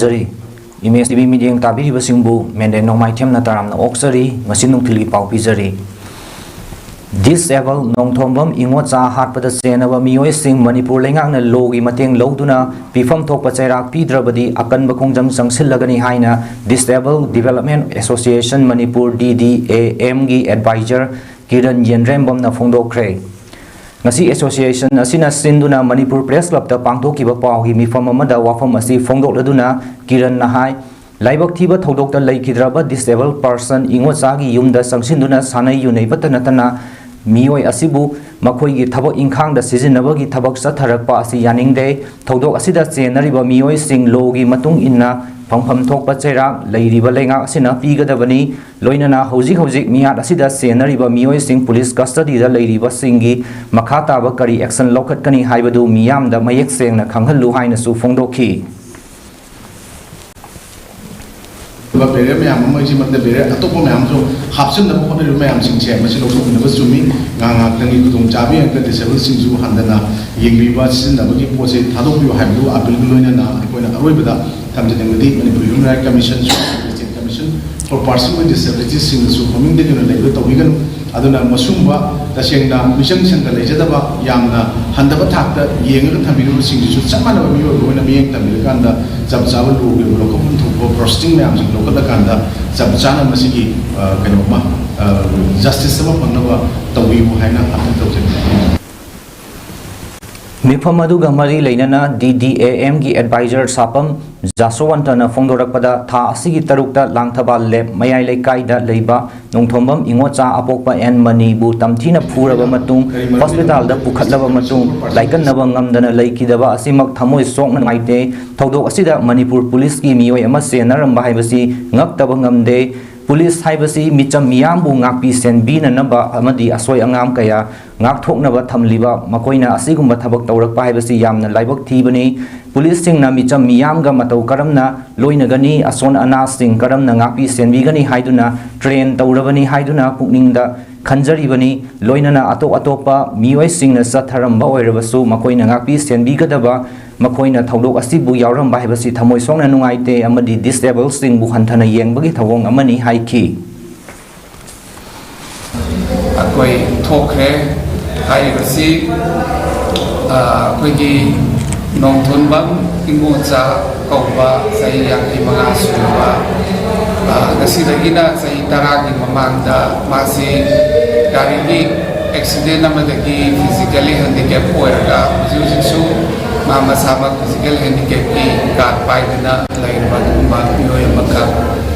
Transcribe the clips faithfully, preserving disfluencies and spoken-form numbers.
ꯄꯤꯖꯔꯤ꯫ Image T V ꯃꯤꯠꯌꯦꯡ ꯇꯥꯕꯤꯔꯤꯕꯁꯤꯡꯕꯨ ꯃꯦꯟꯗꯦ ꯅꯣꯡꯃꯥꯏꯊꯦꯝꯅ ꯇꯔꯥꯝꯅ ꯑꯣꯛꯆꯔꯤ꯫ ꯉꯁꯤ ꯅꯨꯡꯊꯤꯜꯒꯤ ꯄꯥꯎ ꯄꯤꯖꯔꯤ꯫ Disable ꯅꯣꯡꯊꯣꯝꯕꯝ ꯏꯉꯣꯆꯥ ꯍꯥꯠꯄꯗ ꯆꯦꯟꯅꯕ ꯃꯤꯑꯣꯏꯁꯤꯡ ꯃꯅꯤꯄꯨꯔ ꯂꯩꯉꯥꯛꯅ ꯂꯣꯒꯤ ꯃꯇꯦꯡ ꯂꯧꯗꯨꯅ ꯄꯤꯐꯝ ꯊꯣꯛꯄ ꯆꯩꯔꯥꯛ ꯄꯤꯗ꯭ꯔꯕꯗꯤ ꯑꯀꯟꯕ ꯈꯣꯡꯖꯪ ꯆꯪꯁꯤꯜꯂꯒꯅꯤ ꯍꯥꯏꯅ Disable Development Association ꯃꯅꯤꯄꯨꯔ, ꯗꯤ ꯗꯤ ꯑꯦ ꯑꯦꯝꯒꯤ ꯑꯦꯗꯚꯥꯏꯖꯔ ꯀꯤꯔꯟ ꯌꯦꯟꯗ꯭ꯔꯦꯝꯕꯝꯅ ꯐꯣꯡꯗꯣꯛꯈ꯭ꯔꯦ꯫ ꯉꯁꯤ ꯑꯦꯁꯣꯁꯤꯌꯦꯁꯟ ꯑꯁꯤꯅ ꯁꯤꯟꯗꯨꯅ ꯃꯅꯤꯄꯨꯔ ꯄ꯭ꯔꯦꯁ ꯀ꯭ꯂꯕꯇ ꯄꯥꯡꯊꯣꯛꯈꯤꯕ ꯄꯥꯎꯒꯤ ꯃꯤꯐꯝ ꯑꯃꯗ ꯋꯥꯐꯝ ꯑꯁꯤ ꯐꯣꯡꯗꯣꯛꯂꯗꯨꯅ ꯀꯤꯔꯟꯅ ꯍꯥꯏ, ꯂꯥꯏꯕꯛ ꯊꯤꯕ ꯊꯧꯗꯣꯛꯇ ꯂꯩꯈꯤꯗ꯭ꯔꯕ disable person ꯏꯉꯣꯆꯥꯒꯤ ꯌꯨꯝꯗ ꯆꯪꯁꯤꯟꯗꯨꯅ ꯁꯥꯟꯅꯩ ꯌꯨꯅꯩꯕꯇ ꯅꯠꯇꯅ ꯃꯤꯑꯣꯏ ꯑꯁꯤꯕꯨ ꯃꯈꯣꯏꯒꯤ ꯊꯕꯛ ꯏꯪꯈꯥꯡꯗ ꯁꯤꯖꯤꯟꯅꯕꯒꯤ ꯊꯕꯛ ꯆꯠꯊꯔꯛꯄ ꯑꯁꯤ ꯌꯥꯅꯤꯡꯗꯦ꯫ ꯊꯧꯗꯣꯛ ꯑꯁꯤꯗ ꯆꯦꯟꯅꯔꯤꯕ ꯃꯤꯑꯣꯏꯁꯤꯡ ꯂꯣꯒꯤ ꯃꯇꯨꯡ ꯏꯟꯅ ꯐꯪꯐꯝ ꯊꯣꯛꯄ ꯆꯩꯔꯥꯛ ꯂꯩꯔꯤꯕ ꯂꯩꯉꯥꯛ ꯑꯁꯤꯅ ꯄꯤꯒꯗꯕꯅꯤ꯫ ꯂꯣꯏꯅꯅ ꯍꯧꯖꯤꯛ ꯍꯧꯖꯤꯛ ꯃꯤꯍꯥꯠ ꯑꯁꯤꯗ ꯆꯦꯟꯅꯔꯤꯕ ꯃꯤꯑꯣꯏꯁꯤꯡ ꯄꯨꯂꯤꯁ ꯀꯁꯇꯗꯤꯗ ꯂꯩꯔꯤꯕꯁꯤꯡꯒꯤ ꯃꯈꯥ ꯇꯥꯕ ꯀꯔꯤ ꯑꯦꯛꯁꯟ ꯂꯧꯈꯠꯀꯅꯤ ꯍꯥꯏꯕꯗꯨ ꯃꯤꯌꯥꯝꯗ ꯃꯌꯦꯛ ꯁꯦꯡꯅ ꯈꯪꯍꯜꯂꯨ ꯍꯥꯏꯅꯁꯨ ꯐꯣꯡꯗꯣꯛꯈꯤ꯫ ꯕꯦꯔꯤꯌꯔ ꯃꯌꯥꯝ ꯑꯃ, ꯑꯩꯁꯤꯃꯛꯇ ꯕꯦꯔꯤꯌꯔ ꯑꯇꯣꯞꯄ ꯃꯌꯥꯝꯁꯨ ꯍꯥꯞꯆꯤꯟꯅꯕ ꯍꯣꯠꯅꯔꯤꯕ ꯃꯌꯥꯝꯁꯤꯡꯁꯦ ꯃꯁꯤ ꯂꯧꯊꯣꯛꯃꯤꯟꯅꯕ ꯆꯨꯝꯃꯤ꯫ ꯉꯥꯏꯍꯥꯛ ꯉꯥꯏꯍꯥꯛꯇꯪꯒꯤ ꯈꯨꯗꯣꯡꯆꯥꯕ ꯌꯦꯡꯉꯒ ꯗꯤꯁꯦꯕꯜꯁꯤꯡꯁꯨ ꯍꯟꯊꯅ ꯌꯦꯡꯕꯤꯕ, ꯁꯤꯖꯤꯟꯅꯕꯒꯤ ꯄꯣꯠꯁꯦ ꯊꯥꯗꯣꯛꯄꯤꯌꯨ ꯍꯥꯏꯕꯗꯨ ꯑꯥꯄꯤꯜꯒꯤ ꯂꯣꯏꯅꯅ ꯑꯩꯈꯣꯏꯅ ꯑꯔꯣꯏꯕꯗ ꯊꯝꯖꯅꯤꯡꯕꯗꯤ ꯃꯅꯤꯄꯨꯔ ꯍ꯭ꯌꯨꯃꯦꯟ ꯔꯥꯏꯠ ꯀꯃꯤꯁꯟꯁꯨ, state commission for Persons with Disabilitiesꯁꯤꯡꯅꯁꯨ ꯃꯃꯤꯡꯗꯒꯤ ꯑꯣꯏꯅ ꯂꯩꯕ ꯇꯧꯕꯤꯒꯅꯨ꯫ ꯑꯗꯨꯅ ꯃꯁꯨꯝꯕ ꯇꯁꯦꯡꯅ ꯃꯤꯆꯪ ꯁꯪꯒ ꯂꯩꯖꯗꯕ, ꯌꯥꯝꯅ ꯍꯟꯊꯕ ꯊꯥꯛꯇ ꯌꯦꯡꯉꯒ ꯊꯝꯕꯤꯔꯤꯕꯁꯤꯡꯁꯤꯁꯨ ꯆꯞ ꯃꯥꯟꯅꯕ ꯃꯤꯑꯣꯏꯕ ꯑꯣꯏꯅ ꯃꯤꯠꯌꯦꯡ ꯊꯝꯕꯤꯔꯀꯥꯟꯗ ꯆꯞ ꯆꯥꯕ ꯂꯣꯒꯤ ꯑꯣꯏꯕ ꯂꯧꯈꯠꯐꯝ ꯊꯣꯛꯄ ꯄ꯭ꯔꯣꯁꯦꯁꯤꯡ ꯃꯌꯥꯝꯁꯤꯡ ꯂꯧꯈꯠꯂꯀꯥꯟꯗ ꯆꯞ ꯆꯥꯅ ꯃꯁꯤꯒꯤ, ꯑ, ꯀꯩꯅꯣꯃ, ꯑ, ꯖꯁꯇꯤꯁ ꯑꯃ ꯐꯪꯅꯕ ꯇꯧꯕꯤꯌꯨ ꯍꯥꯏꯅ ꯑꯥꯄꯤꯜ ꯇꯧꯖꯅꯤꯡꯏ꯫ ꯃꯤꯐꯝ ꯑꯗꯨꯒ ꯃꯔꯤ ꯂꯩꯅꯅ ꯗꯤ ꯗꯤ ꯑꯦ ꯑꯦꯝꯒꯤ ꯑꯦꯗꯚꯥꯏꯖꯔ ꯁꯥꯄꯝ ꯖꯥꯁꯣꯋꯟꯇꯅ ꯐꯣꯡꯗꯣꯔꯛꯄꯗ, ꯊꯥ ꯑꯁꯤꯒꯤ ꯇꯔꯨꯛꯇ ꯂꯥꯡꯊꯕꯥꯜ ꯂꯦꯞ ꯃꯌꯥꯏ ꯂꯩꯀꯥꯏꯗ ꯂꯩꯕ ꯅꯣꯡꯊꯣꯝꯕꯝ ꯏꯉꯣꯆꯥ ꯑꯄꯣꯛꯄ ꯑꯦꯟ ꯃꯅꯤꯕꯨ ꯇꯝꯊꯤꯅ ꯐꯨꯔꯕ ꯃꯇꯨꯡ, ꯍꯣꯁꯄꯤꯇꯥꯜꯗ ꯄꯨꯈꯠꯂꯕ ꯃꯇꯨꯡ, ꯂꯥꯏꯀꯠꯅꯕ ꯉꯝꯗꯅ ꯂꯩꯈꯤꯗꯕ ꯑꯁꯤꯃꯛ ꯊꯃꯣꯏ ꯁꯣꯛꯅ ꯅꯨꯡꯉꯥꯏꯇꯦ꯫ ꯊꯧꯗꯣꯛ ꯑꯁꯤꯗ ꯃꯅꯤꯄꯨꯔ ꯄꯨꯂꯤꯁꯀꯤ ꯃꯤꯑꯣꯏ ꯑꯃ ꯆꯦꯟꯅꯔꯝꯕ ꯍꯥꯏꯕꯁꯤ ꯉꯛꯇꯕ ꯉꯝꯗꯦ꯫ ꯄꯨꯂꯤꯁ ꯍꯥꯏꯕꯁꯤ ꯃꯤꯆꯝ ꯃꯤꯌꯥꯝꯕꯨ ꯉꯥꯛꯄꯤ ꯁꯦꯟꯕꯤꯅꯅꯕ ꯑꯃꯗꯤ ꯑꯁꯣꯏ ꯑꯉꯥꯝ ꯀꯌꯥ ꯉꯥꯛꯊꯣꯛꯅꯕ ꯊꯝꯂꯤꯕ, ꯃꯈꯣꯏꯅ ꯑꯁꯤꯒꯨꯝꯕ ꯊꯕꯛ ꯇꯧꯔꯛꯄ ꯍꯥꯏꯕꯁꯤ ꯌꯥꯝꯅ ꯂꯥꯏꯕꯛ ꯊꯤꯕꯅꯤ꯫ ꯄꯨꯂꯤꯁꯁꯤꯡꯅ ꯃꯤꯆꯝ ꯃꯤꯌꯥꯝꯒ ꯃꯇꯧ ꯀꯔꯝꯅ ꯂꯣꯏꯅꯒꯅꯤ, ꯑꯁꯣꯟ ꯑꯅꯥꯁꯤꯡ ꯀꯔꯝꯅ ꯉꯥꯛꯄꯤ ꯁꯦꯟꯕꯤꯒꯅꯤ ꯍꯥꯏꯗꯨꯅ ꯇ꯭ꯔꯦꯟ ꯇꯧꯔꯕꯅꯤ ꯍꯥꯏꯗꯨꯅ ꯄꯨꯛꯅꯤꯡꯗ ꯈꯟꯖꯔꯤꯕꯅꯤ꯫ ꯂꯣꯏꯅꯅ ꯑꯇꯣꯞ ꯑꯇꯣꯞꯄ ꯃꯤꯑꯣꯏꯁꯤꯡꯅ ꯆꯠꯊꯔꯝꯕ ꯑꯣꯏꯔꯕꯁꯨ ꯃꯈꯣꯏꯅ ꯉꯥꯛꯄꯤ ꯁꯦꯟꯕꯤꯒꯗꯕ ꯃꯈꯣꯏꯅ ꯊꯧꯗꯣꯛ ꯑꯁꯤꯕꯨ ꯌꯥꯎꯔꯝꯕ ꯍꯥꯏꯕꯁꯤ ꯊꯃꯣꯏ ꯁꯣꯛꯅ ꯅꯨꯡꯉꯥꯏꯇꯦ ꯑꯃꯗꯤ ꯗꯤꯁꯑꯦꯕꯜꯁꯤꯡꯕꯨ ꯍꯟꯊꯅ ꯌꯦꯡꯕꯒꯤ ꯊꯧꯑꯣꯡ ꯑꯃꯅꯤ ꯍꯥꯏꯈꯤ꯫ ꯑꯩꯈꯣꯏ ꯊꯣꯛꯈ꯭ꯔꯦ꯫ ꯍꯥꯏꯔꯤꯕꯁꯤ, ꯑ, ꯑꯩꯈꯣꯏꯒꯤ ꯅꯣꯡꯊꯣꯟꯕꯝ ꯏꯉꯣꯆꯥ ꯀꯧꯕ ꯆꯍꯤ ꯌꯥꯡꯈꯩ ꯃꯉꯥ ꯁꯨꯔꯕ, ꯑ, ꯉꯁꯤꯗꯒꯤꯅ ꯆꯍꯤ ꯇꯔꯥꯒꯤ ꯃꯃꯥꯡꯗ ꯃꯥꯁꯤ ꯒꯥꯔꯤꯒꯤ ꯑꯦꯛꯁꯤꯗꯦꯟ ꯑꯃꯗꯒꯤ ꯐꯤꯖꯤꯀꯦꯜꯂꯤ ꯍꯦꯟꯗꯤꯀꯦꯞ ꯑꯣꯏꯔꯒ ꯍꯧꯖꯤꯛ ꯍꯧꯖꯤꯛꯁꯨ ꯃꯥ ꯃꯁꯥꯃꯛ ꯐꯤꯖꯤꯀꯦꯜ ꯍꯦꯟꯗꯤꯀꯦꯞꯀꯤ ꯀꯥꯔꯗ ꯄꯥꯏꯗꯨꯅ ꯂꯩꯔꯕ ꯑꯗꯨꯒꯨꯝꯕ ꯃꯤꯑꯣꯏ ꯑꯃꯈꯛ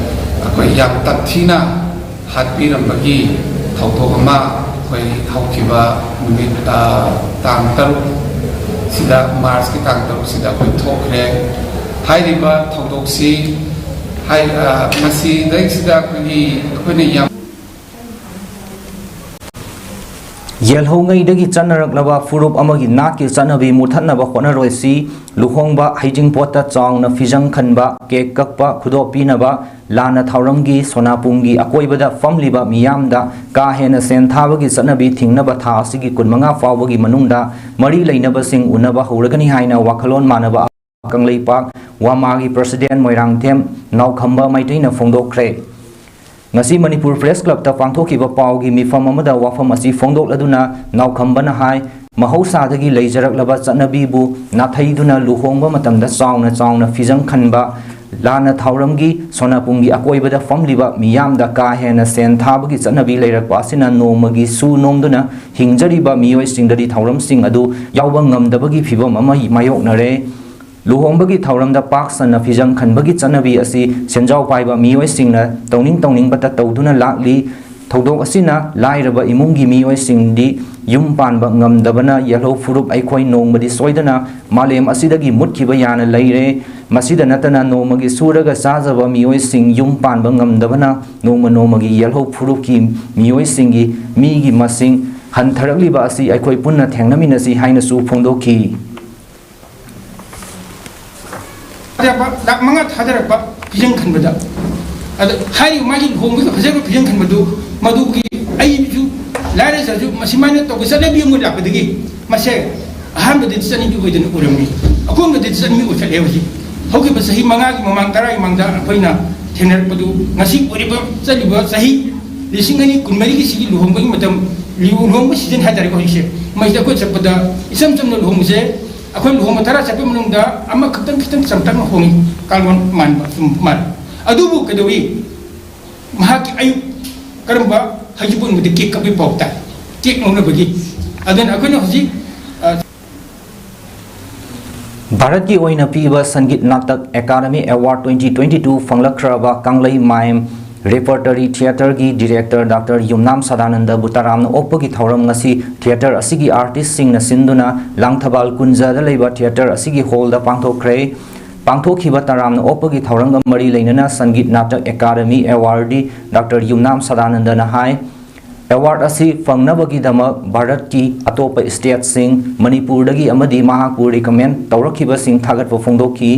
ꯑꯩꯈꯣꯏ ꯌꯥꯝ ꯇꯝꯊꯤꯅ ꯍꯥꯠꯄꯤꯔꯝꯕꯒꯤ ꯊꯧꯗꯣꯛ ꯑꯃ ꯑꯩꯈꯣꯏ ꯍꯧꯈꯤꯕ ꯅꯨꯃꯤꯠ, ꯑ, ꯇꯥꯡ ꯇꯔꯨꯛ ꯁꯤꯗ, ꯃꯥꯔꯆꯀꯤ ꯇꯥꯡ ꯇꯔꯨꯛ ꯁꯤꯗ ꯑꯩꯈꯣꯏ ꯊꯣꯛꯈ꯭ꯔꯦ꯫ ꯍꯥꯏꯔꯤꯕ ꯊꯧꯗꯣꯛꯁꯤ ꯍꯥꯏ-, ꯑ, ꯃꯁꯤꯗꯩꯁꯤꯗ ꯑꯩꯈꯣꯏꯒꯤ, ꯑꯩꯈꯣꯏꯅ ꯌꯥꯝ ꯌꯦꯜꯍꯧꯉꯩꯗꯒꯤ ꯆꯠꯅꯔꯛꯂꯕ ꯐꯨꯔꯨꯞ ꯑꯃꯒꯤ ꯅꯥꯠꯀꯤ ꯆꯠꯅꯕꯤ ꯃꯨꯊꯠꯅꯕ ꯍꯣꯠꯅꯔꯣꯏꯁꯤ꯫ ꯂꯨꯍꯣꯡꯕ ꯍꯩꯖꯤꯡꯄꯣꯠꯇ ꯆꯥꯎꯅ ꯐꯤꯖꯪ ꯈꯟꯕ, ꯀꯦꯛ ꯀꯛꯄ, ꯈꯨꯗꯣꯞ ꯄꯤꯅꯕ, ꯂꯥꯟꯅ ꯊꯧꯔꯝꯒꯤ ꯁꯣꯅꯥꯄꯨꯡꯒꯤ ꯑꯀꯣꯏꯕꯗ ꯐꯝꯂꯤꯕ ꯃꯤꯌꯥꯝꯗ ꯀꯥ ꯍꯦꯟꯅ ꯁꯦꯟ ꯊꯥꯕꯒꯤ ꯆꯠꯅꯕꯤ ꯊꯤꯡꯅꯕ ꯊꯥ ꯑꯁꯤꯒꯤ ꯀꯨꯟꯃꯉꯥ ꯐꯥꯎꯕꯒꯤ ꯃꯅꯨꯡꯗ ꯃꯔꯤ ꯂꯩꯅꯕꯁꯤꯡ ꯎꯅꯕ ꯍꯧꯔꯒꯅꯤ ꯍꯥꯏꯅ ꯋꯥꯈꯜꯂꯣꯟ ꯃꯥꯟꯅꯕ ꯀꯪꯂꯩꯄꯥꯛ ꯋꯥꯃꯥꯒꯤ ꯄ꯭ꯔꯁꯤꯗꯦꯟ ꯃꯣꯏꯔꯥꯡꯊꯦꯝ ꯅꯥꯎꯈꯝꯕ ꯃꯩꯇꯩꯅ ꯐꯣꯡꯗꯣꯛꯈ꯭ꯔꯦ꯫ ꯉꯁꯤ ꯃꯅꯤꯄꯨꯔ ꯄ꯭ꯔꯦꯁ ꯀ꯭ꯂꯕꯇ ꯄꯥꯡꯊꯣꯛꯈꯤꯕ ꯄꯥꯎꯒꯤ ꯃꯤꯐꯝ ꯑꯃꯗ ꯋꯥꯐꯝ ꯑꯁꯤ ꯐꯣꯡꯗꯣꯛꯂꯗꯨꯅ ꯅꯥꯎꯈꯝꯕꯅ ꯍꯥꯏ, ꯃꯍꯧꯁꯥꯗꯒꯤ ꯂꯩꯖꯔꯛꯂꯕ ꯆꯠꯅꯕꯤꯕꯨ ꯅꯥꯊꯩꯗꯨꯅ ꯂꯨꯍꯣꯡꯕ ꯃꯇꯝꯗ ꯆꯥꯎꯅ ꯆꯥꯎꯅ ꯐꯤꯖꯪ ꯈꯟꯕ, ꯂꯥꯟꯅ ꯊꯧꯔꯝꯒꯤ ꯁꯣꯅꯥꯄꯨꯡꯒꯤ ꯑꯀꯣꯏꯕꯗ ꯐꯝꯂꯤꯕ ꯃꯤꯌꯥꯝꯗ ꯀꯥ ꯍꯦꯟꯅ ꯁꯦꯟ ꯊꯥꯕꯒꯤ ꯆꯠꯅꯕꯤ ꯂꯩꯔꯛꯄ ꯑꯁꯤꯅ ꯅꯣꯡꯃꯒꯤ ꯁꯨ ꯅꯣꯝꯗꯨꯅ ꯍꯤꯡꯖꯔꯤꯕ ꯃꯤꯑꯣꯏꯁꯤꯡꯗꯗꯤ ꯊꯧꯔꯝꯁꯤꯡ ꯑꯗꯨ ꯌꯥꯎꯕ ꯉꯝꯗꯕꯒꯤ ꯐꯤꯚꯝ ꯑꯃ ꯃꯥꯌꯣꯛꯅꯔꯦ꯫ ꯂꯨꯍꯣꯡꯕꯒꯤ ꯊꯧꯔꯝꯗ ꯄꯥꯛ ꯁꯟꯅ ꯐꯤꯖꯪ ꯈꯟꯕꯒꯤ ꯆꯠꯅꯕꯤ ꯑꯁꯤ ꯁꯦꯟꯖꯥꯎ ꯄꯥꯏꯕ ꯃꯤꯑꯣꯏꯁꯤꯡꯅ ꯇꯧꯅꯤꯡ ꯇꯧꯅꯤꯡꯕꯇ ꯇꯧꯗꯨꯅ ꯂꯥꯛꯂꯤ꯫ ꯊꯧꯗꯣꯛ ꯑꯁꯤꯅ ꯂꯥꯏꯔꯕ ꯏꯃꯨꯡꯒꯤ ꯃꯤꯑꯣꯏꯁꯤꯡꯗꯤ ꯌꯨꯝ ꯄꯥꯟꯕ ꯉꯝꯗꯕꯅ ꯌꯦꯜꯍꯧ ꯐꯨꯔꯨꯞ ꯑꯩꯈꯣꯏ ꯅꯣꯡꯃꯗꯤ ꯁꯣꯏꯗꯅ ꯃꯥꯂꯦꯝ ꯑꯁꯤꯗꯒꯤ ꯃꯨꯠꯈꯤꯕ ꯌꯥꯅ ꯂꯩꯔꯦ꯫ ꯃꯁꯤꯗ ꯅꯠꯇꯅ ꯅꯣꯡꯃꯒꯤ ꯁꯨꯔꯒ ꯆꯥꯖꯕ ꯃꯤꯑꯣꯏꯁꯤꯡ ꯌꯨꯝ ꯄꯥꯟꯕ ꯉꯝꯗꯕꯅ ꯅꯣꯡꯃ ꯅꯣꯡꯃꯒꯤ ꯌꯦꯜꯍꯧ ꯐꯨꯔꯨꯞꯀꯤ ꯃꯤꯑꯣꯏꯁꯤꯡꯒꯤ ꯃꯤꯒꯤ ꯃꯁꯤꯡ ꯍꯟꯊꯔꯛꯂꯤꯕ ꯑꯁꯤ ꯑꯩꯈꯣꯏ ꯄꯨꯟꯅ ꯊꯦꯡꯅꯃꯤꯟꯅꯁꯤ ꯍꯥꯏꯅꯁꯨ ꯐꯣꯡꯗꯣꯛꯈꯤ꯫ ꯊꯥꯗꯔꯛꯄ, ꯂꯥꯈ ꯃꯉꯥ ꯊꯥꯗꯔꯛꯄ ꯐꯤꯖꯪ ꯈꯟꯕꯗ꯫ ꯑꯗ ꯍꯥꯏꯔꯤꯕ ꯃꯥꯒꯤ ꯂꯨꯍꯣꯡꯕꯒꯤ ꯐꯖꯕ ꯐꯤꯖꯪ ꯈꯟꯕꯗꯨ, ꯃꯗꯨꯒꯤ ꯑꯩꯁꯨ ꯂꯥꯏꯔꯖꯔꯁꯨ ꯃꯁꯤꯃꯥꯏꯅ ꯇꯧꯕ ꯆꯠꯅꯕꯤ ꯑꯃ ꯂꯥꯛꯄꯗꯒꯤ ꯃꯁꯦ ꯑꯍꯥꯟꯕꯗꯗꯤ ꯆꯠꯅꯕꯤ ꯑꯣꯏꯗꯅ ꯎꯔꯝꯃꯤ꯫ ꯑꯀꯣꯟꯕꯗꯗꯤ ꯆꯠꯅꯕꯤ ꯑꯣꯏꯈꯠꯂꯦ ꯍꯧꯖꯤꯛ꯫ ꯍꯧꯈꯤꯕ ꯆꯍꯤ ꯃꯉꯥꯒꯤ ꯃꯃꯥꯡ, ꯇꯔꯥꯒꯤ ꯃꯃꯥꯡꯗ ꯑꯩꯈꯣꯏꯅ ꯊꯦꯡꯅꯔꯛꯄꯗꯨ, ꯉꯁꯤ ꯑꯣꯏꯔꯤꯕ ꯆꯠꯂꯤꯕ ꯆꯍꯤ ꯂꯤꯁꯤꯡ ꯑꯅꯤ ꯀꯨꯟꯃꯔꯤꯒꯤ ꯁꯤꯒꯤ ꯂꯨꯍꯣꯡꯕꯒꯤ ꯃꯇꯝ, ꯂꯨꯍꯣꯡꯕ ꯁꯤꯖꯟ ꯍꯥꯏꯇꯥꯔꯦꯀꯣ ꯍꯧꯖꯤꯛꯁꯦ꯫ ꯃꯁꯤꯗ ꯑꯩꯈꯣꯏ ꯆꯠꯄꯗ ꯏꯆꯝ ꯆꯝꯅ ꯂꯨꯍꯣꯡꯕꯁꯦ, ꯑꯩꯈꯣꯏ ꯂꯨꯍꯣꯡꯕ ꯇꯔꯥ ꯆꯠꯄꯒꯤ ꯃꯅꯨꯡꯗ ꯑꯃꯈꯛꯇꯪ ꯈꯤꯇꯪ ꯆꯝꯇꯛꯅ ꯍꯣꯡꯉꯤ, ꯀꯥꯔꯕꯣꯟ ꯃꯥꯟꯕ ꯁꯨꯝ ꯃꯥꯜꯂꯤ꯫ ꯑꯗꯨꯕꯨ ꯀꯩꯗꯧꯏ? ꯃꯍꯥꯛꯀꯤ ꯑꯌꯨꯛ ꯀꯔꯝꯕ ꯍꯩꯖꯤꯡꯄꯣꯠ ꯅꯨꯃꯤꯠꯇ ꯀꯦꯛ ꯀꯛꯄꯒꯤ ꯄꯥꯎ ꯇꯥꯏ, ꯀꯦꯛ ꯂꯧꯅꯕꯒꯤ꯫ ꯑꯗꯨꯅ ꯑꯩꯈꯣꯏꯅ ꯍꯧꯖꯤꯛ, ꯑ, ꯚꯥꯔꯠꯀꯤ ꯑꯣꯏꯅ ꯄꯤꯕ Sangeet Natak academy award twenty twenty two ꯐꯪꯂꯛꯈ꯭ꯔꯕ ꯀꯪꯂꯩ ꯃꯥꯏꯝ ꯔꯦꯄꯔꯇꯔꯤ ꯊꯤꯌꯦꯇꯔꯒꯤ ꯗꯤꯔꯦꯛꯇꯔ ꯗꯥꯛꯇꯔ ꯌꯨꯝꯅꯥꯝ ꯁꯗꯥꯅꯟꯗꯕꯨ ꯇꯔꯥꯝꯅ ꯑꯣꯛꯄꯒꯤ ꯊꯧꯔꯝ ꯉꯁꯤ ꯊꯤꯌꯦꯇꯔ ꯑꯁꯤꯒꯤ ꯑꯥꯔꯇꯤꯁꯁꯤꯡꯅ ꯁꯤꯟꯗꯨꯅ ꯂꯥꯡꯊꯕꯥꯜ ꯀꯨꯟꯖꯗ ꯂꯩꯕ ꯊꯤꯌꯦꯇꯔ ꯑꯁꯤꯒꯤ ꯍꯣꯜꯗ ꯄꯥꯡꯊꯣꯛꯈ꯭ꯔꯦ꯫ ꯄꯥꯡꯊꯣꯛꯈꯤꯕ ꯇꯔꯥꯝꯅ ꯑꯣꯛꯄꯒꯤ ꯊꯧꯔꯝꯒ ꯃꯔꯤ ꯂꯩꯅꯅ ꯁꯪꯒꯤꯠ ꯅꯥꯇꯛ ꯑꯦꯀꯥꯗꯃꯤ ꯑꯦꯋꯥꯔꯗꯤ ꯗꯥꯛꯇꯔ ꯌꯨꯝꯅꯥꯝ ꯁꯗꯥꯅꯟꯗꯅ ꯍꯥꯏ, ꯑꯦꯋꯥꯔꯗ ꯑꯁꯤ ꯐꯪꯅꯕꯒꯤꯗꯃꯛ ꯚꯥꯔꯠꯀꯤ ꯑꯇꯣꯞꯄ ꯁ꯭ꯇꯦꯠꯁꯤꯡ ꯃꯅꯤꯄꯨꯔꯗꯒꯤ ꯑꯃꯗꯤ ꯃꯍꯥꯛꯄꯨ ꯔꯤꯀꯃꯦꯟ ꯇꯧꯔꯛꯈꯤꯕꯁꯤꯡ ꯊꯥꯒꯠꯄ ꯐꯣꯡꯗꯣꯛꯈꯤ꯫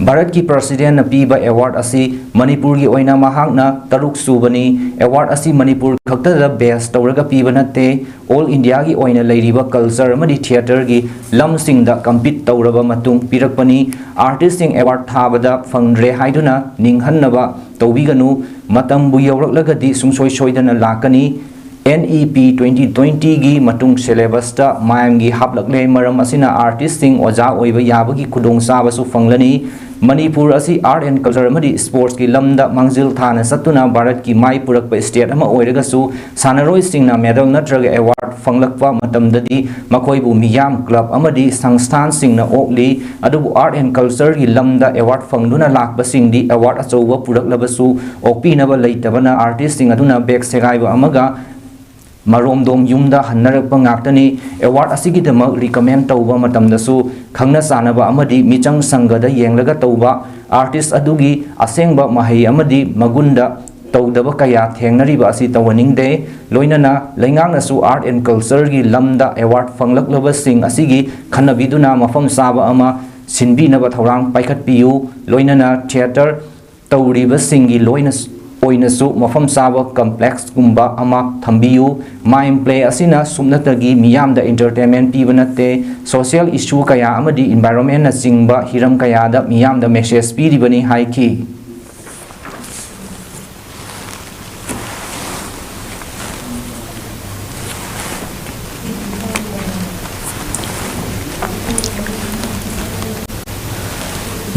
ꯚꯥꯔꯠꯀꯤ ꯄ꯭ꯔꯁꯤꯗꯦꯟꯅ ꯄꯤꯕ ꯑꯦꯋꯥꯔꯗ ꯑꯁꯤ ꯃꯅꯤꯄꯨꯔꯒꯤ ꯑꯣꯏꯅ ꯃꯍꯥꯛꯅ ꯇꯔꯨꯛ ꯁꯨꯕꯅꯤ꯫ ꯑꯦꯋꯥꯔꯗ ꯑꯁꯤ ꯃꯅꯤꯄꯨꯔ ꯈꯛꯇꯗ ꯕꯦꯁ ꯇꯧꯔꯒ ꯄꯤꯕ ꯅꯠꯇꯦ, ꯑꯣꯜ ꯏꯟꯗꯤꯌꯥꯒꯤ ꯑꯣꯏꯅ ꯂꯩꯔꯤꯕ ꯀꯜꯆꯔ ꯑꯃꯗꯤ ꯊꯤꯌꯦꯇꯔꯒꯤ ꯂꯝꯁꯤꯡꯗ ꯀꯝꯄꯤꯠ ꯇꯧꯔꯕ ꯃꯇꯨꯡ ꯄꯤꯔꯛꯄꯅꯤ꯫ ꯑꯥꯔꯇꯤꯁꯁꯤꯡ ꯑꯦꯋꯥꯔꯗ ꯊꯥꯕꯗ ꯐꯪꯗ꯭ꯔꯦ ꯍꯥꯏꯗꯨꯅ ꯅꯤꯡꯍꯟꯅꯕ ꯇꯧꯕꯤꯒꯅꯨ, ꯃꯇꯝꯕꯨ ꯌꯧꯔꯛꯂꯒꯗꯤ ꯁꯨꯡꯁꯣꯏ ꯁꯣꯏꯗꯅ ꯂꯥꯛꯀꯅꯤ꯫ NEP twenty twenty ꯒꯤ ꯃꯇꯨꯡ ꯁꯦꯂꯦꯕꯁꯇ ꯃꯥꯏꯝꯒꯤ ꯍꯥꯞꯂꯛꯂꯦ, ꯃꯔꯝ ꯑꯁꯤꯅ ꯑꯥꯔꯇꯤꯁꯁꯤꯡ ꯑꯣꯖꯥ ꯑꯣꯏꯕ ꯌꯥꯕꯒꯤ ꯈꯨꯗꯣꯡꯆꯥꯕꯁꯨ ꯐꯪꯂꯅꯤ꯫ ꯃꯅꯤꯄꯨꯔ ꯑꯁꯤ ꯑꯥꯔꯠ ꯑꯦꯟ ꯀꯜꯆꯔ ꯑꯃꯗꯤ ꯁ꯭ꯄꯣꯔꯠꯁꯀꯤ ꯂꯝꯗ ꯃꯥꯡꯖꯤꯜ ꯊꯥꯅ ꯆꯠꯇꯨꯅ ꯚꯥꯔꯠꯀꯤ ꯃꯥꯏ ꯄꯨꯔꯛꯄ ꯁ꯭ꯇꯦꯠ ꯑꯃ ꯑꯣꯏꯔꯒꯁꯨ, ꯁꯥꯟꯅꯔꯣꯏꯁꯤꯡꯅ ꯃꯦꯗꯜ ꯅꯠꯇ꯭ꯔꯒ ꯑꯦꯋꯥꯔꯗ ꯐꯪꯂꯛꯄ ꯃꯇꯝꯗꯗꯤ ꯃꯈꯣꯏꯕꯨ ꯃꯤꯌꯥꯝ, ꯀ꯭ꯂꯕ ꯑꯃꯗꯤ ꯁꯪꯁꯊꯥꯟꯁꯤꯡꯅ ꯑꯣꯛꯂꯤ꯫ ꯑꯗꯨꯕꯨ ꯑꯥꯔꯠ ꯑꯦꯟ ꯀꯜꯆꯔꯒꯤ ꯂꯝꯗ ꯑꯦꯋꯥꯔꯗ ꯐꯪꯗꯨꯅ ꯂꯥꯛꯄꯁꯤꯡꯗꯤ ꯑꯦꯋꯥꯔꯗ ꯑꯆꯧꯕ ꯄꯨꯔꯛꯂꯕꯁꯨ ꯑꯣꯛꯄꯤꯅꯕ ꯂꯩꯇꯕꯅ ꯑꯥꯔꯇꯤꯁꯁꯤꯡ ꯑꯗꯨꯅ ꯕꯦꯛ ꯁꯦꯒꯥꯏꯕ ꯑꯃꯒ ꯃꯔꯣꯝꯗꯣꯝ ꯌꯨꯝꯗ ꯍꯟꯅꯔꯛꯄ ꯉꯥꯛꯇꯅꯤ꯫ ꯑꯦꯋꯥꯔꯗ ꯑꯁꯤꯒꯤꯗꯃꯛ ꯔꯤꯀꯃꯦꯟ ꯇꯧꯕ ꯃꯇꯝꯗꯁꯨ ꯈꯪꯅ ꯆꯥꯟꯅꯕ ꯑꯃꯗꯤ ꯃꯤꯆꯪ ꯁꯪꯒꯗ ꯌꯦꯡꯂꯒ ꯇꯧꯕ, ꯑꯥꯔꯇꯤꯁ ꯑꯗꯨꯒꯤ ꯑꯁꯦꯡꯕ ꯃꯍꯩ ꯑꯃꯗꯤ ꯃꯒꯨꯟꯗ ꯇꯧꯗꯕ ꯀꯌꯥ ꯊꯦꯡꯅꯔꯤꯕ ꯑꯁꯤ ꯇꯧꯍꯟꯅꯤꯡꯗꯦ꯫ ꯂꯣꯏꯅꯅ ꯂꯩꯉꯥꯛꯅꯁꯨ ꯑꯥꯔꯠ ꯑꯦꯟ ꯀꯜꯆꯔꯒꯤ ꯂꯝꯗ ꯑꯦꯋꯥꯔꯗ ꯐꯪꯂꯛꯂꯕꯁꯤꯡ ꯑꯁꯤꯒꯤ ꯈꯟꯅꯕꯤꯗꯨꯅ ꯃꯐꯝ ꯆꯥꯕ ꯑꯃ ꯁꯤꯟꯕꯤꯅꯕ ꯊꯧꯔꯥꯡ ꯄꯥꯏꯈꯠꯄꯤꯌꯨ꯫ ꯂꯣꯏꯅꯅ ꯊꯤꯌꯦꯇꯔ ꯇꯧꯔꯤꯕꯁꯤꯡꯒꯤ ꯂꯣꯏꯅ ꯑꯣꯏꯅꯁꯨ ꯃꯐꯝ ꯆꯥꯕ ꯀꯝꯄ꯭ꯂꯦꯛꯁꯀꯨꯝꯕ ꯑꯃ ꯊꯝꯕꯤꯌꯨ꯫ ꯃꯥꯏꯝ ꯄ꯭ꯂꯦ ꯑꯁꯤꯅ ꯁꯨꯞꯅꯇꯒꯤ ꯃꯤꯌꯥꯝꯗ ꯏꯟꯇꯔꯇꯦꯟꯃꯦꯟ ꯄꯤꯕ ꯅꯠꯇꯦ, ꯁꯣꯁꯤꯌꯦꯜ ꯏꯁꯨ ꯀꯌꯥ ꯑꯃꯗꯤ ꯏꯟꯚꯥꯏꯔꯣꯟꯃꯦꯟꯅꯆꯤꯡꯕ ꯍꯤꯔꯝ ꯀꯌꯥꯗ ꯃꯤꯌꯥꯝꯗ ꯃꯦꯁꯦꯖ ꯄꯤꯔꯤꯕꯅꯤ ꯍꯥꯏꯈꯤ꯫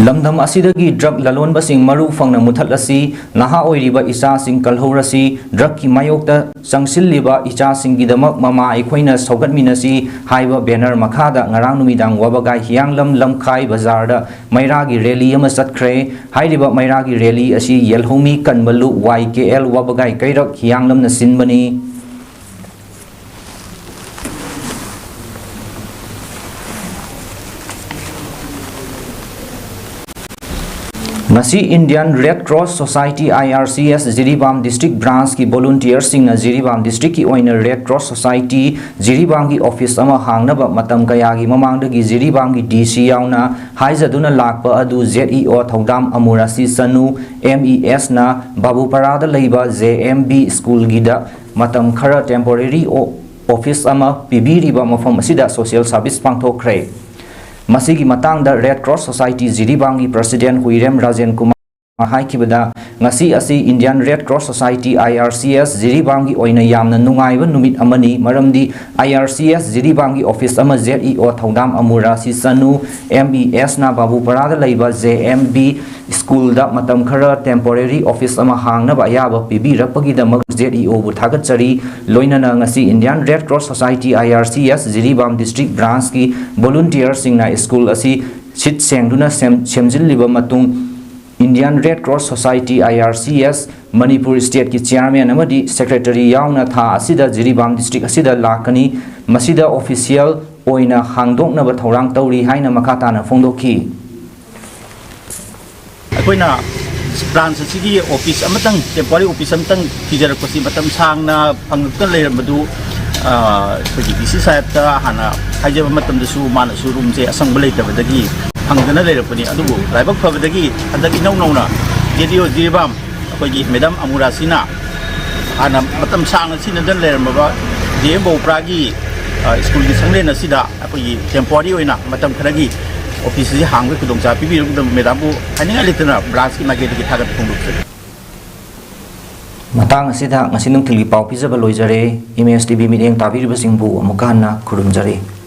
ꯂꯝꯗꯝ ꯑꯁꯤꯗꯒꯤ ꯗ꯭ꯔꯒ ꯂꯂꯣꯟꯕꯁꯤꯡ ꯃꯔꯨ ꯐꯪꯅ ꯃꯨꯊꯠꯂꯁꯤ, ꯅꯍꯥ ꯑꯣꯏꯔꯤꯕ ꯏꯆꯥꯁꯤꯡ ꯀꯜꯍꯧꯔꯁꯤ, ꯗ꯭ꯔꯒꯀꯤ ꯃꯥꯌꯣꯛꯇ ꯆꯪꯁꯤꯜꯂꯤꯕ ꯏꯆꯥꯁꯤꯡꯒꯤꯗꯃꯛ ꯃꯃꯥ ꯑꯩꯈꯣꯏꯅ ꯁꯧꯒꯠꯃꯤꯟꯅꯁꯤ ꯍꯥꯏꯕ ꯕꯦꯅꯔ ꯃꯈꯥꯗ ꯉꯔꯥꯡ ꯅꯨꯃꯤꯗꯥꯡ ꯋꯥꯕꯒꯥꯏ ꯍꯤꯌꯥꯡꯂꯝ ꯂꯝꯈꯥꯏ ꯕꯖꯥꯔꯗ ꯃꯩꯔꯥꯒꯤ ꯔꯦꯂꯤ ꯑꯃ ꯆꯠꯈ꯭ꯔꯦ꯫ ꯍꯥꯏꯔꯤꯕ ꯃꯩꯔꯥꯒꯤ ꯔꯦꯂꯤ ꯑꯁꯤ ꯌꯦꯜꯍꯧꯃꯤ ꯀꯟꯕ ꯂꯨꯞ ꯋꯥꯏ ꯀꯦ ꯑꯦꯜ ꯋꯥꯕꯒꯥꯏ ꯀꯩꯔꯛ ꯍꯤꯌꯥꯡꯂꯝꯅ ꯁꯤꯟꯕꯅꯤ꯫ ꯉꯁꯤ Indian Red Cross Society, I R C S, Jiribam district ꯕ꯭ꯔꯥꯟꯁꯀꯤ ꯚꯣꯂꯨꯟꯇꯤꯌꯔꯁꯤꯡꯅ ꯖꯤꯔꯤꯕꯥꯝ ꯗꯤꯁꯇ꯭ꯔꯤꯛꯀꯤ ꯑꯣꯏꯅ ꯔꯦꯗ ꯀ꯭ꯔꯣꯁ ꯁꯣꯁꯥꯏꯇꯤ ꯖꯤꯔꯤꯕꯥꯝꯒꯤ ꯑꯣꯐꯤꯁ ꯑꯃ ꯍꯥꯡꯅꯕ ꯃꯇꯝ ꯀꯌꯥꯒꯤ ꯃꯃꯥꯡꯗꯒꯤ ꯖꯤꯔꯤꯕꯥꯝꯒꯤ ꯗꯤ ꯁꯤ ꯌꯥꯎꯅ ꯍꯥꯏꯖꯗꯨꯅ ꯂꯥꯛꯄ ꯑꯗꯨ ꯖꯦꯗ ꯏ ꯑꯣ ꯊꯧꯗꯥꯝ ꯑꯃꯨꯔꯥꯁꯤ ꯆꯅꯨ, ꯑꯦꯝ ꯏ ꯑꯦꯁꯅ ꯕꯥꯕꯨꯄꯥꯔꯥꯗ ꯂꯩꯕ ꯖꯦ ꯑꯦꯝ ꯕꯤ ꯁ꯭ꯀꯨꯜꯒꯤꯗ ꯃꯇꯝ ꯈꯔ ꯇꯦꯝꯄꯣꯔꯦꯔꯤ ꯑꯣꯐꯤꯁ ꯑꯃ ꯄꯤꯕꯤꯔꯤꯕ ꯃꯐꯝ ꯑꯁꯤꯗ ꯁꯣꯁꯤꯌꯦꯜ ꯁꯥꯔꯚꯤꯁ ꯄꯥꯡꯊꯣꯛꯈ꯭ꯔꯦ꯫ ꯃꯁꯤꯒꯤ ꯃꯇꯥꯡꯗ ꯔꯦꯗ ꯀ꯭ꯔꯣꯁ ꯁꯣꯁꯥꯏꯇꯤ ꯖꯤꯔꯤꯕꯥꯝꯒꯤ ꯄ꯭ꯔꯁꯤꯗꯦꯟ ꯍꯨꯏꯔꯦꯝ ꯔꯥꯖꯦꯟ ꯀꯨꯃꯥꯔ ꯍꯥꯏꯈꯤꯕꯗ, ꯉꯁꯤ ꯑꯁꯤ Indian Red Cross Society, I R C S, ꯖꯤꯔꯤꯕꯥꯝꯒꯤ ꯑꯣꯏꯅ ꯌꯥꯝꯅ ꯅꯨꯡꯉꯥꯏꯕ ꯅꯨꯃꯤꯠ ꯑꯃꯅꯤ, ꯃꯔꯝꯗꯤ I R C S ꯖꯤꯔꯤꯕꯥꯝꯒꯤ ꯑꯣꯐꯤꯁ ꯑꯃ ꯖꯦꯗ ꯏ ꯑꯣ ꯊꯧꯗꯥꯝ ꯑꯃꯨꯔꯥꯁꯤ ꯆꯅꯨ, ꯑꯦꯝ ꯏ ꯑꯦꯁꯅ ꯕꯥꯕꯨꯄꯥꯔꯥꯗ ꯂꯩꯕ ꯖꯦ ꯑꯦꯝ ꯕꯤ ꯁ꯭ꯀꯨꯜꯗ ꯃꯇꯝ ꯈꯔ ꯇꯦꯝꯄꯣꯔꯦꯔꯤ ꯑꯣꯐꯤꯁ ꯑꯃ ꯍꯥꯡꯅꯕ ꯑꯌꯥꯕ ꯄꯤꯕꯤꯔꯛꯄꯒꯤꯗꯃꯛ ꯖꯦꯗ ꯏ ꯑꯣꯕꯨ ꯊꯥꯒꯠꯆꯔꯤ꯫ ꯂꯣꯏꯅꯅ ꯉꯁꯤ Indian Red Cross Society, I R C S, Jiribam district ꯕ꯭ꯔꯥꯟꯁꯀꯤ ꯚꯣꯂꯨꯟꯇꯤꯌꯔꯁꯤꯡꯅ ꯁ꯭ꯀꯨꯜ ꯑꯁꯤ ꯁꯤꯠ ꯁꯦꯡꯗꯨꯅ ꯁꯦꯝ-, ꯁꯦꯝꯖꯤꯜꯂꯤꯕ ꯃꯇꯨꯡ, Indian Red Cross Society, I R C S, Manipur ꯁ꯭ꯇꯦꯠꯀꯤ ꯆꯤꯌꯥꯔꯃꯦꯟ ꯑꯃꯗꯤ ꯁꯦꯀ꯭ꯔꯦꯇꯔꯤ ꯌꯥꯎꯅ ꯊꯥ ꯑꯁꯤꯗ ꯖꯤꯔꯤꯕꯥꯝ ꯗꯤꯁꯇ꯭ꯔꯤꯛ ꯑꯁꯤꯗ ꯂꯥꯛꯀꯅꯤ꯫ ꯃꯁꯤꯗ ꯑꯣꯐꯤꯁꯤꯌꯦꯜ ꯑꯣꯏꯅ ꯍꯥꯡꯗꯣꯛꯅꯕ ꯊꯧꯔꯥꯡ ꯇꯧꯔꯤ ꯍꯥꯏꯅ ꯃꯈꯥ ꯇꯥꯅ ꯐꯣꯡꯗꯣꯛꯈꯤ꯫ ꯑꯩꯈꯣꯏꯅ ꯕ꯭ꯔꯥꯟꯁ ꯑꯁꯤꯒꯤ ꯑꯣꯐꯤꯁ ꯑꯃꯇꯪ, ꯇꯦꯝꯄꯣꯔꯔꯤ ꯑꯣꯐꯤꯁ ꯑꯃꯇꯪ ꯊꯤꯖꯔꯛꯄꯁꯤ ꯃꯇꯝ ꯁꯥꯡꯅ ꯐꯪꯂꯛꯇꯅ ꯂꯩꯔꯝꯕꯗꯨ, ꯑ, ꯑꯩꯈꯣꯏꯒꯤ ꯗꯤ ꯁꯤ ꯁꯥꯍꯦꯕꯇ ꯍꯥꯟꯅ ꯍꯥꯏꯖꯕ ꯃꯇꯝꯗꯁꯨ ꯃꯥꯅꯁꯨ ꯔꯨꯝꯁꯦ ꯑꯁꯪꯕ ꯂꯩꯇꯕꯗꯒꯤ ꯐꯪꯗꯅ ꯂꯩꯔꯛꯄꯅꯤ꯫ ꯑꯗꯨꯕꯨ ꯂꯥꯏꯕꯛ ꯐꯕꯗꯒꯤ ꯍꯟꯗꯛ ꯏꯅꯧ ꯅꯧꯅ ꯖꯦꯗ ꯏ ꯑꯣ ꯖꯤꯔꯤꯕꯥꯝ ꯑꯩꯈꯣꯏꯒꯤ ꯃꯦꯗꯥꯝ ꯑꯃꯨꯔꯥꯁꯤꯅ ꯍꯥꯟꯅ ꯃꯇꯝ ꯁꯥꯡꯅ ꯁꯤꯖꯤꯟꯅꯗꯨꯅ ꯂꯩꯔꯝꯃꯕ ꯗꯤ ꯑꯦꯝ ꯕꯧꯄ꯭ꯔꯥꯒꯤ, ꯑ, ꯁ꯭ꯀꯨꯜꯒꯤ ꯁꯪꯂꯦꯟ ꯑꯁꯤꯗ ꯑꯩꯈꯣꯏꯒꯤ ꯇꯦꯝꯄꯣꯔꯔꯤ ꯑꯣꯏꯅ ꯃꯇꯝ ꯈꯔꯒꯤ ꯑꯣꯐꯤꯁ ꯑꯁꯤ ꯍꯥꯡꯕꯒꯤ ꯈꯨꯗꯣꯡꯆꯥꯕ ꯄꯤꯕꯤꯔꯕꯗ ꯃꯦꯗꯥꯝꯕꯨ ꯍꯥꯏꯅꯤꯡꯉꯥꯏ ꯂꯩꯇꯅ ꯕ꯭ꯔꯥꯟꯁꯀꯤ ꯃꯥꯏꯀꯩꯗꯒꯤ ꯊꯥꯒꯠꯄ ꯐꯣꯡꯗꯣꯛꯆꯔꯤ꯫ ꯃꯇꯥꯡ ꯑꯁꯤꯗ ꯉꯁꯤ ꯅꯨꯡꯊꯤꯜꯒꯤ ꯄꯥꯎ ꯄꯤꯖꯕ ꯂꯣꯏꯖꯔꯦ꯫ ꯑꯦꯝ ꯑꯦꯁ ꯇꯤ ꯚꯤ ꯃꯤꯠꯌꯦꯡ ꯇꯥꯕꯤꯔꯤꯕꯁꯤꯡꯕꯨ ꯑꯃꯨꯛꯀ ꯍꯟꯅ ꯈꯨꯔꯨꯝꯖꯔꯤ꯫